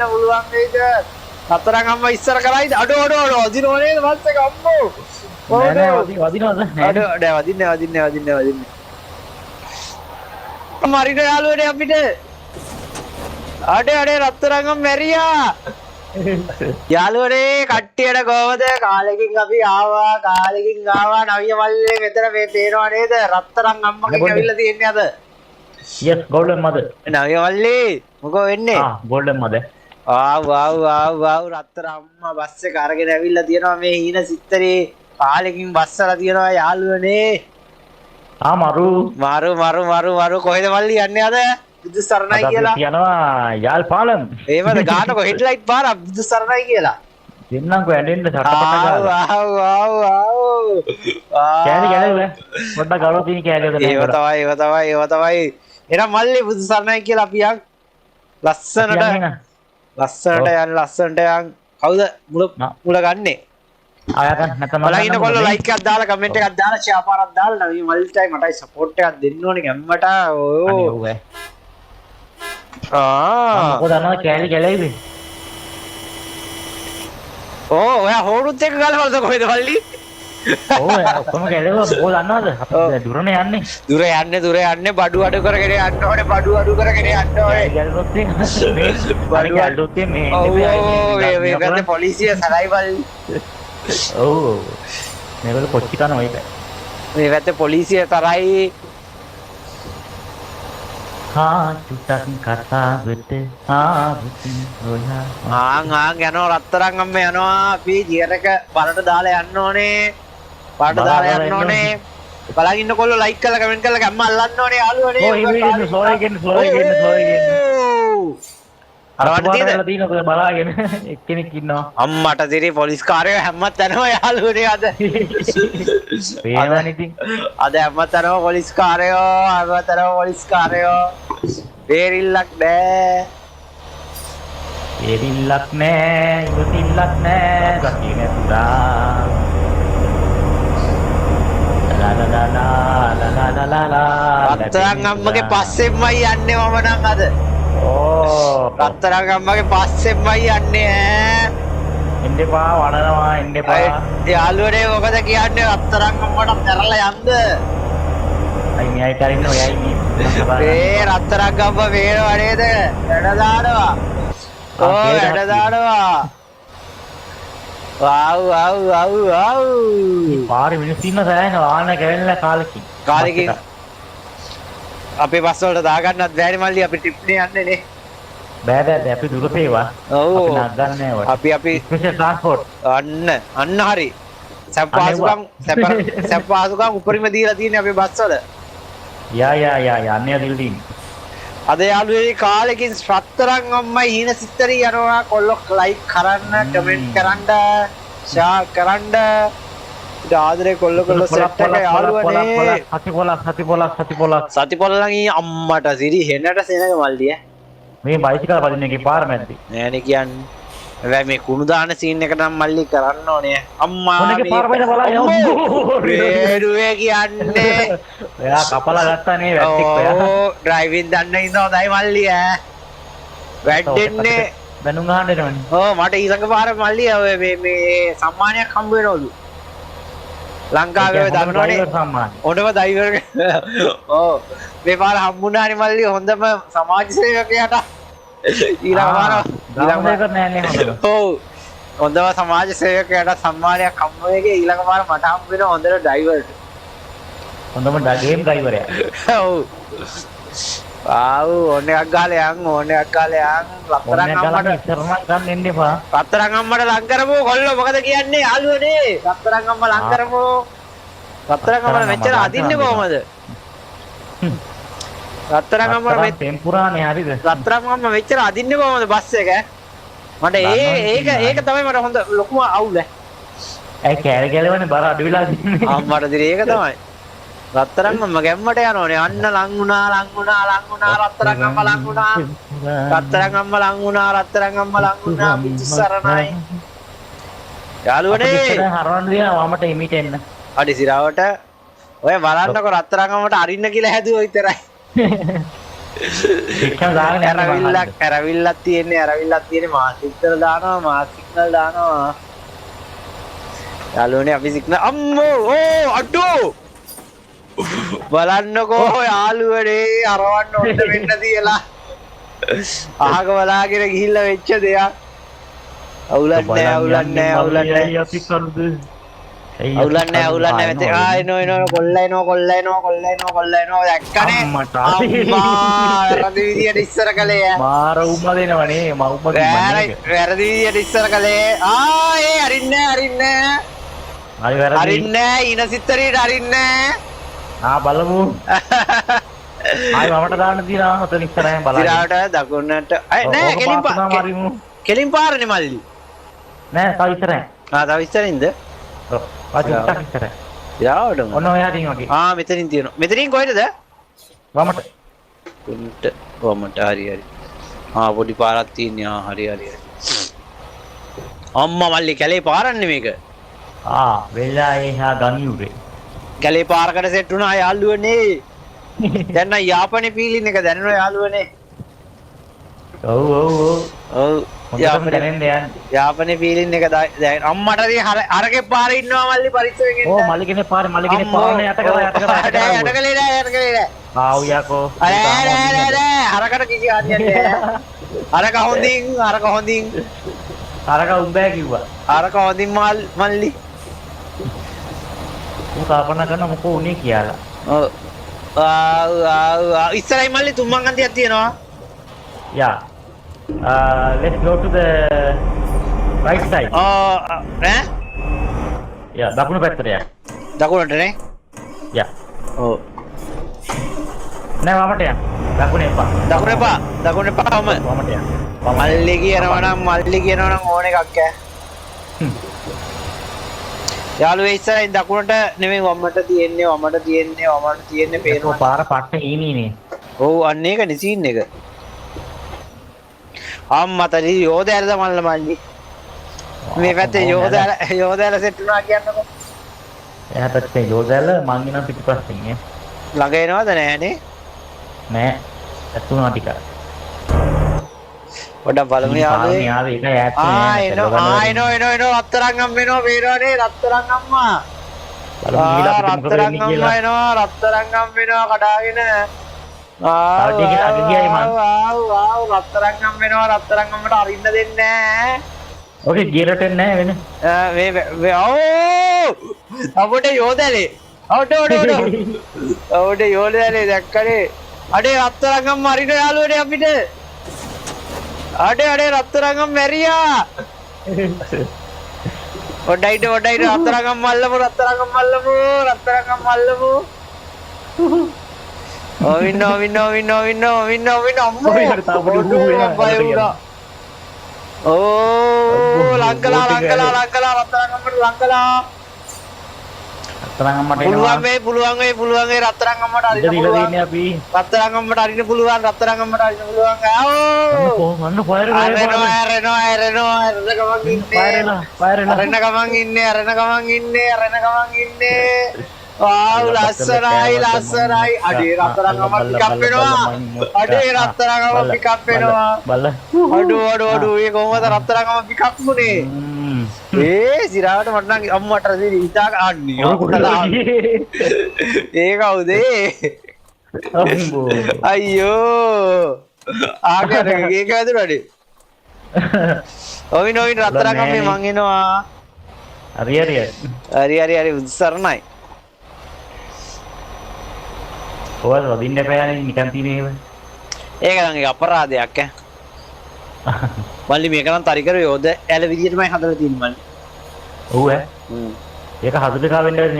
බලන්න පුළුවන් වෙයිද? රත්තරන් අම්මා ඉස්සර කරයිද? අඩෝ අඩෝ අඩෝ, අදිනව නේද බස් එක අම්මෝ? නෑ නෑ, වදිනවද? නෑ. අඩෝ, නෑ, වදින්නේ වදින්නේ වදින්නේ වදින්නේ. මරින යාළුවනේ අපිට. අඩේ අඩේ, රත්තරන් අම්මා මැරියා. යාළුවනේ, කට්ටියට කොහමද? කාලෙකින් අපි ආවා, කාලෙකින් ආවා. නවිය මල්ලේ මෙතන මේ පේනවා නේද? රත්තරන් අම්මගෙන් ඇවිල්ලා තියෙන්නේ අද. Yes, golden mother. නවිය මල්ලේ, මොකෝ වෙන්නේ? ආ, golden mother. ආව් ආව් ආව් ආව්, රත්තරන් අම්මා බස් එක අරගෙන ඇවිල්ලා තියෙනවා. මේ හීන සිත්තරේ කාලෙකින් බස්සලා තියෙනවා යාළුවනේ. ආ, මරු. මරු මරු මරු මරු. කොහෙද මල්ලි යන්නේ අද? බුදු සරණයි කියලා. යනවා යාල්පාලම්. ඒවද ගානකො හෙඩ්ලයිට් පාර, බුදු සරණයි කියලා. දෙන්නම්කෝ ඇඬෙන්න සටපට ගාලා. ආව් ආව් ආව්. කෑලි ගැලුවේ. පොඩ්ඩක් ගලව තියෙන කෑලි උද. ඒව තමයි, ඒව තමයි, ඒව තමයි. එහෙනම් මල්ලි, බුදු සරණයි කියලා අපි යන්. ලස්සනට ලස්සනට යන්, ලස්සනට යන්. කවුද මුල මුල ගන්නෙ? ආයකන් නැත්නම්. බලන් ඉන්න කොල්ලෝ ලයික් එකක් දාලා, කමෙන්ට් එකක් දාලා, ෂෙයා පාරක් දාලා මේ මල්ලිටයි මටයි සපෝට් එකක් දෙන්න ඕනේ ගැම්මට. ඔය ඔව්. ආ, මොකද අනව කෑලි ගැලෙයිද? ඕ, ඔයා හෝරුත් එක්ක ගලවලද කොහෙද මල්ලි? ඔව්, ඔක්කොම ගැලෙවුවා. මොකද දන්නවද? අපි දුරනේ යන්නේ. දුර යන්නේ, දුර යන්නේ. බඩු අඩු කරගෙන යන්න ඕනේ, බඩු අඩු කරගෙන යන්න ඕනේ. ගැලුවොත් මේ බඩු ගැලුවොත් මේ. ඔව් ඔව්, මේ පැත්තේ පොලිසිය සරයි මල්ලි. ඔව්, මේගොල්ලෝ කොච්චි කනවා ඒක. මේ පැත්තේ පොලිසිය තරයි. හා, චුට්ටක් කතාවට ආවොත් ඔයා. ආන් ආන් යනවා, රත්තරන් අම්ම යනවා. අපි ගියර් එක බලට දාලා යන්න ඕනේ. බලට දාලා යන්න ඕනේ. බලන් ඉන්න කොල්ලෝ ලයික් කරලා, කමෙන්ට් කරලා ගැම්ම අල්ලන්න ඕනේ යාළුවනේ. ඔය හිමීට ස්ලෝ එකෙන්, ස්ලෝ එකෙන්, ස්ලෝ එකෙන්. අර වට තියෙද? තියෙන බලාගෙන එක්කෙනෙක් ඉන්නවා. අම්මට තිරි, පොලිස් කාරයෝ හැම තැනම යාළුවනේ අද. පේනවනේ ඉතින්. අද හැම තැනම පොලිස් කාරයෝ, හැම තැනම පොලිස් කාරයෝ. බේරිල්ලක් නෑ. බේරිල්ලක් නෑ, ඉවසිල්ලක් නෑ, සතිය නැතුණා. ලා ලා ලා ලා ලා ලා ලා. රත්තරන් අම්මගේ පස්සෙන්මයි යන්නේ මම නම් අද. ඕ. රත්තරන් අම්මගේ පස්සෙන්මයි යන්නේ ඈ. එන්න එපා, වඩනවා, එන්න එපා. යාළුවනේ, මොකද කියන්නේ? රත්තරන් අම්මට මැරලා යන්ද? අයි මෙයයි කරින්න ඔයයි මේ. ඒ රත්තරන් අම්මා පේනව නේද? වැඩ දානවා. ඕ, වැඩ දානවා. වව් වව් වව් වව්. පාරේ මිනිස්සු ඉන්න සෑහෙන වාහන කැවෙන්න කාලෙකින්. කාලෙකින් අපේ බස් වලට දාගන්නත් බෑනේ මල්ලි, අපි ට්‍රිප් නේ යන්නේ නේ. බෑ බෑ බෑ, අපි දුර සේවා. ඔව්. අපි නගන්නේ නෑ ඔය. අපි අපි ස්පෙෂල් ට්‍රාන්ස්පෝර්ට්. අන්න අන්න හරි. සැප පහසුකම්, සැප සැප පහසුකම් උපරිම දීලා තියෙන්නේ අපේ බස් වල. යා යා යා යා, අන්නේ දීලා තියෙන්නේ. අද යාළුවනේ කාලෙකින් රත්තරන් අම්මයි හීන සිත්තරි යනවා. කොල්ලෝ ලයික් කරන්න, කමෙන්ට් කරන්න, ෂෙයා කරන්න. ඉතින් ආදරේ කොල්ල කොල්ල සෙට් එක යාළුවනේ. සති පොලක්, සති පොලක්, සති පොලක්. සති පොලක් අම්මට සිරි, හෙනට සෙනග මල්ලි ඈ. මේ බයිසිකල් පදින එකේ පාර මැද්දේ. නෑනේ කියන්නේ. හැබැයි මේ කුණු දාන සීන් එක නම් මල්ලි කරන්න ඕනේ. අම්මා. මොනගේ පාර මැද බලන්න. වේඩුවේ කියන්නේ. ඔයා කපලා ගත්තා නේ වැට්ටෙක් ඔයා. ඔව්, ඩ්‍රයිවිං දන්න ඉඳ හොඳයි මල්ලි ඈ. වැටෙන්නේ. බැනුම් අහන්න එනවනේ. ඔව්, මට ඊළඟ පාර මල්ලි ඔය මේ මේ සම්මානයක් හම්බ වෙනවලු. ලංකාවේ ඔය දන්නවනේ. හොඳම ඩ්‍රයිවර්. ඔව්. මේ පාර හම්බුණානේ මල්ලි හොඳම සමාජ සේවකයාට. ඊළඟ පාර ඊළඟ පාර නෑනේ හොඳම. ඔව්. හොඳම සමාජ සේවකයාට සම්මානයක් හම්බ වෙන එක ඊළඟ පාර මට හම්බ වෙන හොඳට ඩ්‍රයිවර්ට. හොඳම ගේම් ඩ්‍රයිවරයා. ඔව්. ආව්, ඕන එකක් ගාලා යන්, ඕන එකක් ගාලා යන්. රත්තරන් අම්මට ඉස්සර නම් ගන්න එන්න එපා. රත්තරන් අම්මට ලං කරමු කොල්ලෝ, මොකද කියන්නේ යාළුවනේ? රත්තරන් අම්මා ලං කරමු. රත්තරන් අම්මට මෙච්චර අදින්නේ කොහමද? රත්තරන් අම්මට මේ ටෙම්පුරානේ හරිද? රත්තරන් අම්මා මෙච්චර අදින්නේ කොහමද බස් එක? මට ඒ ඒක ඒක තමයි මට හොඳ ලොකුම අවුල. ඇයි කෑලි ගැලවන්නේ, බර අඩු වෙලා තින්නේ. අම්මට දිරි, ඒක තමයි. රත්තරන් අම්මා ගැම්මට යනෝනේ. අන්න ලං වුණා, ලං වුණා, ලං වුණා, රත්තරන් අම්මා ලං වුණා. රත්තරන් අම්මා ලං වුණා, රත්තරන් අම්මා ලං වුණා. බුදු සරණයි. යාළුවනේ. හරවන්න දෙනවා වමට හිමීට එන්න. අඩි සිරාවට ඔය බලන්නකො, රත්තරන් අම්මට අරින්න කියලා හැදුවා විතරයි. එක්කම දාගෙන යන්න බං. ඇරවිල්ලක් ඇරවිල්ලක් තියෙන්නේ ඇරවිල්ලක් තියෙන්නේ මා සිග්නල් දානවා මා සිග්නල් දානවා. යාළුවනේ අපි සිග්නල් අම්මෝ ඕ අඩෝ බලන්නකෝ යාළුවනේ අරවන්න ඔන්න වෙන්න තියලා අහක බලාගෙන ගිහිල්ලා වෙච්ච දෙයක්. අවුලක් නෑ අවුලක් නෑ අවුලක් නෑ අපි කරුද? අවුලක් නෑ අවුලක් නෑ මෙතන ආ එනෝ එනෝ කොල්ලා එනෝ කොල්ලා එනෝ කොල්ලා එනෝ කොල්ලා එනෝ දැක්කනේ අම්මට අම්මා වැරදි විදියට ඉස්සර කළේ ඈ. මාර උම්මා දෙනවනේ මම උම්මා වැරදි වැරදි විදියට ඉස්සර කළේ ආ ඒ අරින්නේ අරින්නේ හරි වැරදි අරින්නේ ඉන සිත්තරීට අරින්නේ. ආ බලමු. ආයි මමට දාන්න තියෙනවා ඔතන ඉස්සරහින් බලන්න. ඉස්සරහට දකුණට අය නෑ කෙලින් පාර කෙලින් පාරනේ මල්ලි. නෑ තව ඉස්සරහින්. ආ තව ඉස්සරින්ද? ඔව් ආ චුට්ටක් ඉස්සරහින්. ඉස්සරහටම. ඔන්න ඔය හරින් වගේ. ආ මෙතනින් තියෙනවා. මෙතනින් කොහෙටද? වමට. කුන්ට වමට හරි හරි. ආ පොඩි පාරක් තියෙන්නේ. ආ හරි හරි හරි. අම්මා මල්ලි කැලේ පාරන්නේ මේක. ආ වෙලා එහා ගංයුරේ. කැලේ පාරකට සෙට් වුණා යාළුවනේ. දැන් නම් යාපනේ ෆීලින් එක දැනෙනවා යාළුවනේ. ඔව් ඔව් ඔව්. ඔව් හොඳටම දැනෙන්න යන්නේ. යාපනේ ෆීලින් එක දැන් අම්මට ඉතින් හරකේ පාරේ ඉන්නවා මල්ලි පරිස්සමෙන් එන්න. ඔව් මල්ලි කෙනෙක් පාරේ මල්ලි කෙනෙක් පාරේ යට කරා යට කරා යට නෑ යට කළේ නෑ යට කළේ නෑ. ආව් යකෝ. අර නෑ නෑ නෑ හරකට කිසි හානියක් නෑ. හරක හොඳින් හරක හොඳින්. හරක උඹෑ කිව්වා. හරක හොඳින් මල්ලි. ඌ කල්පනා කරන මොකෝ උනේ කියලා. ඔව්. ආව් ආව් ආව් ඉස්සරහින් මල්ලි තුම්මන් අන්තියක් තියෙනවා. Yeah. Let's go to the right side. ඈ? Yeah, දකුණු පැත්තට යන්න. දකුණට නේ? Yeah. ඔව්. නෑ වමට යන්න. දකුණ එපා. දකුණ එපා. දකුණ එපා වම. වමට යන්න. මල්ලි කියනවා නම් මල්ලි කියනවා නම් ඕන එකක් ඈ. යාළුවේ ඉස්සරහින් දකුණට නෙමෙයි වමට තියෙන්නේ වමට තියෙන්නේ වමට තියෙන්නේ පේනවා. පාර පට්ට හීනීනේ. ඔව් අන්න ඒකනේ සීන් එක. අම්මා තරි යෝධයාලද මල්ල මල්ලි. මේ පැත්තේ යෝධයාල යෝධයාල සෙට් වුණා කියන්නකෝ. එහා පැත්තේ යෝධයාල මං එනවා පිටිපස්සෙන් ඈ. ළඟ එනවද නෑනේ? නෑ. ඇතුණා ටිකක්. පොඩ්ඩක් බලමු යාළුවේ. යාළුවේ ඒක ඈත් ආ එනවා ආ එනවා එනවා එනවා රත්තරන් අම්ම එනවා පේනවනේ රත්තරන් අම්මා. බලමු ගිහලා අපිට මොකද රත්තරන් වෙන්නේ අම්මා කියලා. එනවා රත්තරන් අම්ම එනවා කඩාගෙන. තව ටිකකින් ළඟ ගියයි මං. ආව් ආව් රත්තරන් අම්ම එනවා රත්තරන් අම්මට අරින්න දෙන්නේ නෑ. ඔකේ ගියරට එන්නේ නෑ වෙන. මේ මේ ඕ අපොට යෝදලේ. ඔඩ ඔඩ ඔඩ. ඔඩ යෝදලේ දැක්කනේ. අඩේ රත්තරන් අම්ම අරින යාළුවනේ අපිට. අඩේ අඩේ රත්තරන් අම්ම මැරියා. පොඩ්ඩයි පොඩ්ඩයි රත්තරන් අම්ම අල්ලමු රත්තරන් අම්ම අල්ලමු රත්තරන් අම්ම අල්ලමු. ඔවින්න ඔවින්න ඔවින්න ඔවින්න ඔවින්න ඔවින්න අම්මෝ. ඔය හරි තව පොඩි ඌ වෙනවා. බය වුණා. ඕ ලංකලා ලංකලා ලංකලා රත්තරන් අම්මට ලංකලා. රත්තරන් අම්මට එනවා. පුළුවන් වෙයි පුළුවන් වෙයි පුළුවන් වෙයි රත්තරන් අම්මට අරින්න ඉඩ දීලා පුළුවන්. තියෙන්නේ අපි. රත්තරන් අම්මට අරින්න පුළුවන් රත්තරන් අම්මට අරින්න පුළුවන්. ආවෝ අන්න ෆයර් අරෙනවා අරෙනවා අරෙනවා අරෙන ගමන් ඉන්නේ. Fire එලා fire එලා. අරෙන ගමන් ඉන්නේ අරෙන ගමන් ඉන්නේ අරෙන ගමන් ඉන්නේ. වාව් ලස්සනයි ලස්සනයි. අඩේ රත්තරන් අම්මා පිකප් වෙනවා. අඩේ රත්තරන් අම්මා පිකප් වෙනවා. බල්ල. අඩෝ අඩෝ අඩෝ ඒ කොහොමද රත්තරන් අම්මා පිකප් වුනේ? ඒ සිරාවට මට නම් අම්මට හිතා අන්නේ. ඒ කවුද ඒ? අම්බෝ. අයියෝ. ආගේ අර ඒක වැදුනානේ. ඔවින් ඔවින් රත්තරන් අම්මේ මං එනවා. හරි හරි හරි හරි හරි උත්සරණයි. ඔයාල වදින්න එපා යන්නේ නිකන් තියෙන ඒවා. ඒක නම් ඒක අපරාධයක් ඈ. මල්ලි මේක නම් තරිකර යෝධ ඇල විදියටමයි හදලා තියෙන්නේ මල්ලි. ඔව් ඈ. ඒක හදලා වෙන්න